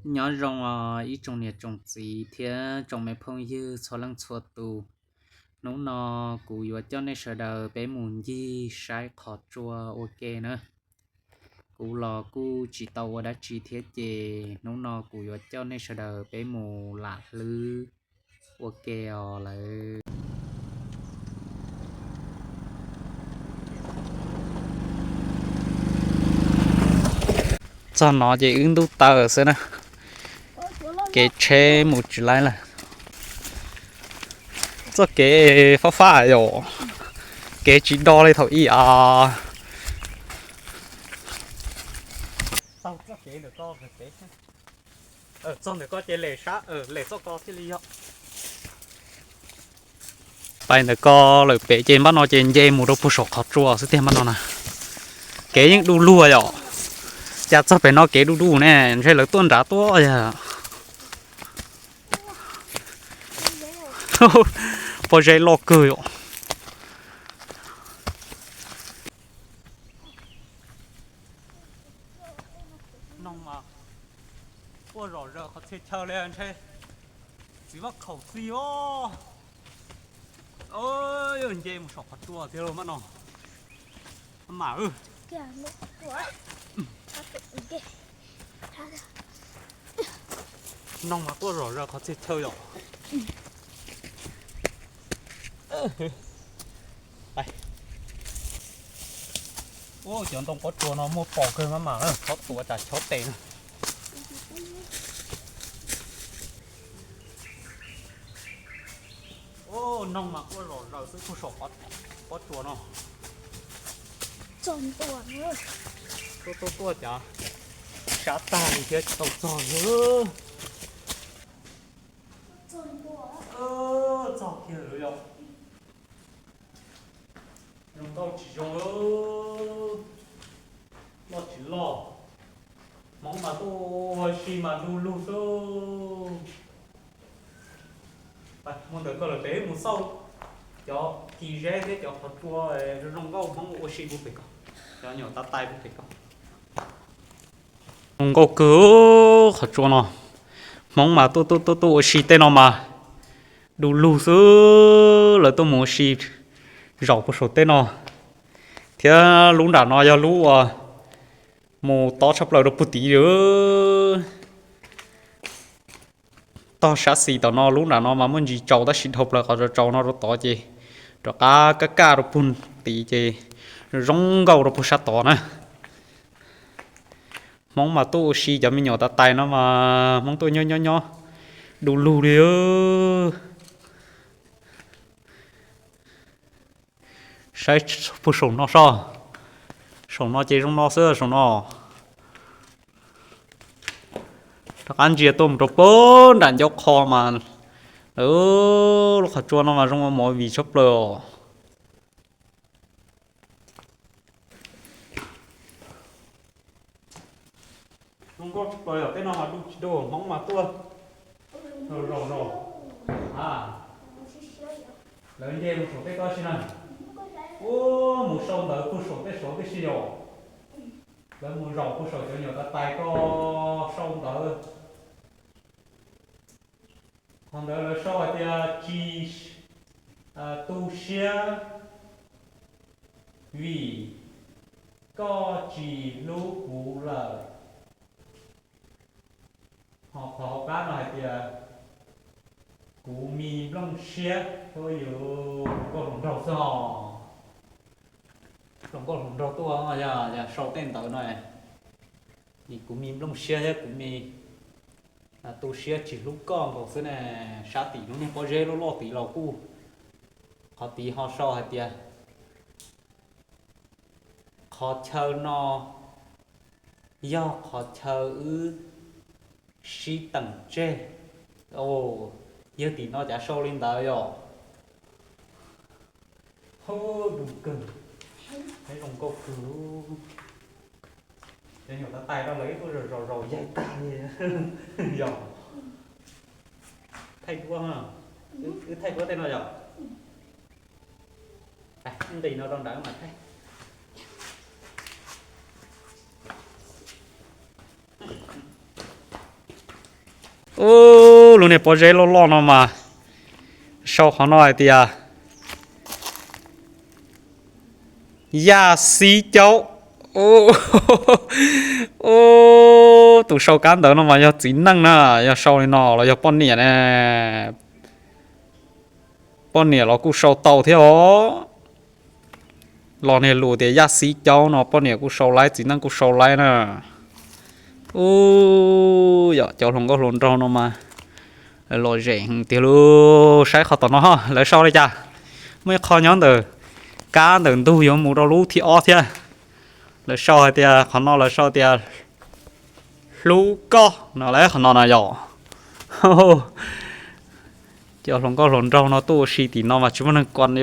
Nyob zoo os ib tsoom niam tsoom txiv thiab tsoom me phooj ywg txhua leej txhua tus. Hnub no kuv yuav coj nej sawv daws peb mus ncig saib qhov tsua ua ke na. Kuv los kuj tsis tau ua dab tsi thiab ces hnub no kuv yuav coj nej sawv daws peb mus lam hlwb ua ke os lawm. Txog no ces wb ntub taws xwb na, kev tsheb mus tsis laib lawm. Txoj kev fab fab yom, kev tsis do li thaum ub os. Txog ntawm ko ces lem sab, lem txoj ko thiaj li yog. Pais ntawm ko lawm pem ces npab no ces nce mus rau puag saum qhov tsua xwb tiag npab no na. Kev yeej du lug yom. Cas txog pem no kev du du ne, ntshe lawv tuaj nrad tuaj yog. Pob zeb loj kawg yom. Noog mas quaj zom zaws qhov txhia chaw li ntshe txiv vaj khaum xis os. Yog nce mus saum qhov tsua tiag lauj mab no. Mab mam. Noog mas quaj zom zaws qhov txhia chaw yom. Ua cov ntoo pob tsuas no muaj pom kawg mab mam, chob tuav tsam chob tes na. Noog mas quaj zom zaws xwb puag saum pob tsuas no. Tuaj tuaj tuaj cav sab tag li thiab tsis tau txog li. Txog kiag lawm yom. Zoo nkauj tsis zoo, loj tsis loj. Hmoov mas tuaj ua si mas du lug xwb. Mus ntawm ko lawm peb mus xauj cov kis zeb thiab cov qhov tsua zoo zoo nkauj Hmoob ua si puag pem ko, cov nyuam tav tais puag pem ko. Zoo nkauj kawg qhov tsua no. Hmoob mas tuaj tuaj tuaj tuaj ua si tej no mas du lug xwb, lawv tuaj mus ua si zaum puag saum tej no. Thiab lub nram no yog lub uas mus tob tshaj plaws rau puag tid li. Tog sab xis tom no lub nram no mas muaj ntsis tsaus tab sis dhau plaws qhov tsaus tsaus no rau tod ces rov qab kaj kaj rau puag tid ces zoo nkauj rau puag sab tod na. Hmoob mas tuaj ua si cov me nyuam tav tais no mas Hmoob tuaj nyob nyob nyob du lug li. Saib puag saum no soj, saum no ces zoo no xwb saum no. Rov qab ntsia tuaj mus rau puag nram ncauj qho mas lub qhov tsua no mas zoo ua movie tshaj plaws os. Zoo nkauj tshaj plaws yom, tej no mas du tsis du, Hmoob mas tuaj zaum zaum zaum. A, lawv nce mus saum tej ko si na. Ub, mus sau ntawv puag saum tej saud tib si yom. Lawv mus zaum puag saum cov nyuam tav tais ko sau ntawv. Qhov ntawd lawv sau hais tias tsis tu siab vim koj tsis hlub kuv lawm. Ho qhov hauv qab no hais tias kuv me nplooj siab, yuav hluas nkauj hluas nraug xwb os. Hluas nkauj hluas nraug tuaj yog, yog sau tej ntawd no, kuv me nplooj siab thiab kuv me tu siab tsis hlub koj nkaus xwb ne. Sab tim lub niag pob zeb loj loj tid los kuj, qhov tid ho sau hais tias qhov chaw no yog qhov chaw wb sib teem tseg. Yog tim no cav sau li ntawd yom. Hu, du kawg, zoo nkauj kawg. Cov nyuam tav tais rau lawv ib tug zaum zaum yaig tag li yom. Thaij duab, wb thaij duab tej no yom. Nqis no rau nrad mas thaij. Ub, lub niag pob zeb loj loj no mas sau qhov no hais tias yaj xib caub. Ub, tus sau kab ntawv no mas yog txiv neej na, yog sau li no los yog poj niam ne? Poj niam los kuj sau tau thiab os. Los niag lus tias yaj xib caub no poj niam kuj sau laib, txiv neej kuj sau laib na. Ub, yog cov hluas nkauj hluas nraug no mas lom zem tiag lauj. Saib qhov tom no ho lawv sau li cas. Muaj ib qho nyob ntawm kab ntawm ntug yuav mus rau lub thib ob thiab. Lawv sau hais tias qhov no lawv sau tias hlub koj no, qhov no na yom. Cov hluas nkauj hluas nraug no tuaj ua si tim no mas tsis muaj neeg kuas li.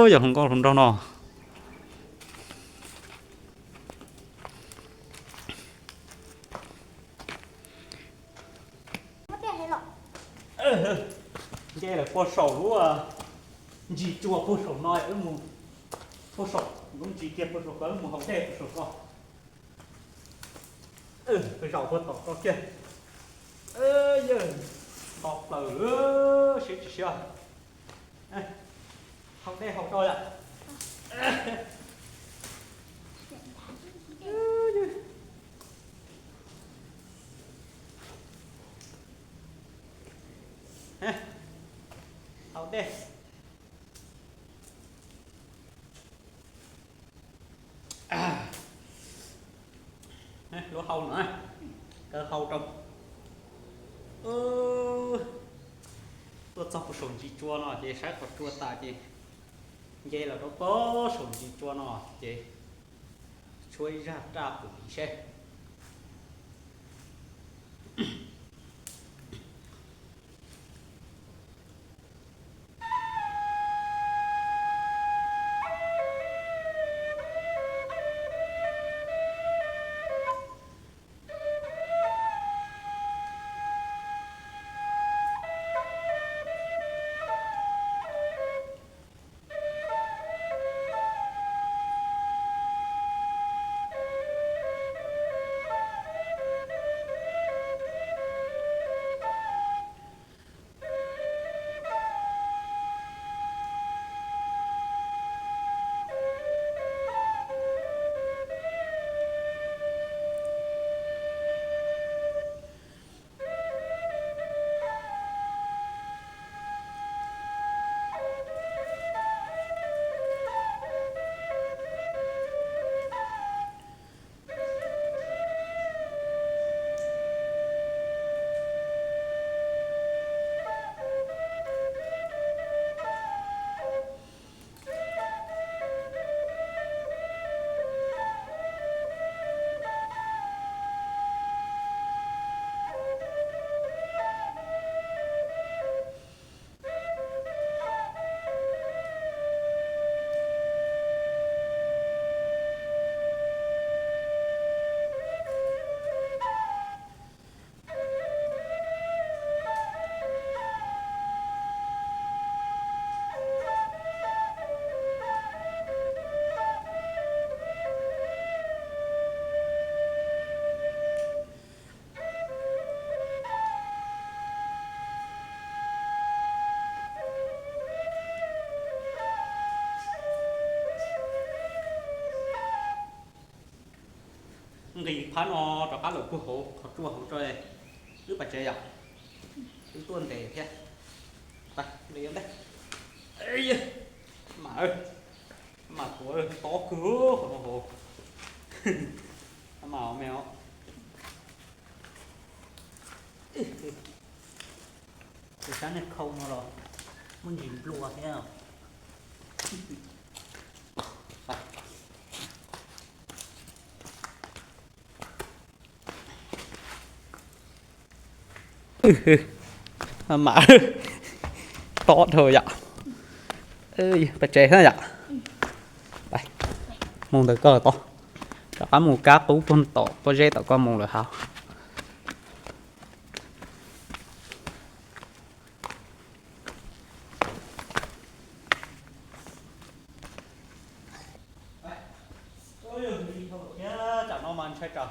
Cov hluas nkauj hluas nraug no nce lawm puag saum lub ntsis tsua puag saum no, wb mus puag saum lub ntsis kiag puag saum ko, wb mus haus dej puag saum ko. Zaum puag tom ko kiag. Yawg, nto plaws, siab tsis siab. Haus dej haus rau yom. Haus dej. Lub hau no, kaw hau rau. Tuaj txog puag saum ntsis tsua no ces saib qhov tsua tas ces nce los rau puag saum ntsis tsua no ces tshuab ib zaj raj pum seb. Nqis phab no rov qab lawm puag hauv qhov tsua hauv tso, wb pas tsev yom, wb tuaj ntes thiab. Nqis ntej. Mas, mas tuav tob kawg qhov no hauv. Mas me os. Tus sab niag khau no los muaj ntsis nplua thiab. Mas tob dhau yom. Pas tsev xwb yom. Mus ntawm koj tod, rov qab mus kab qub puag tom pob zeb tom koj mus lawm hauv. Tsam no mas ntshai tsam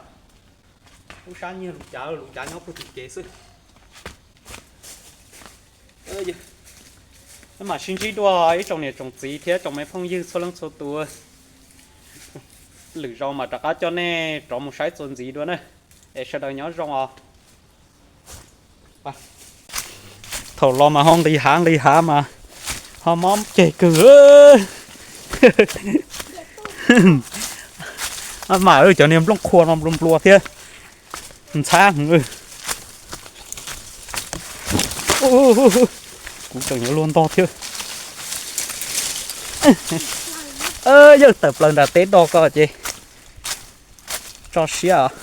lub sab nyiag lus cav, lus cav nyob puag tim kev xwb. Mam sib ntsib dua ib tsoom niam tsoom txiv thiab tsoom me phooj ywg txhua leej txhua tus. Lwm zaus mam rov qab coj nej rov mus saib txuas ntxiv dua na. Es sawv daws nyob zoo os. Thaum los mas ho nqis hav nqis hav mas ho mob ceg kawg. Mam cov niag nplooj qhuav no nplua nplua thiab. Ntxhab heev. Kuv tseem yuav luag ntog thiab. Yawg tawm plaws nram teb do ko ces tso siab os.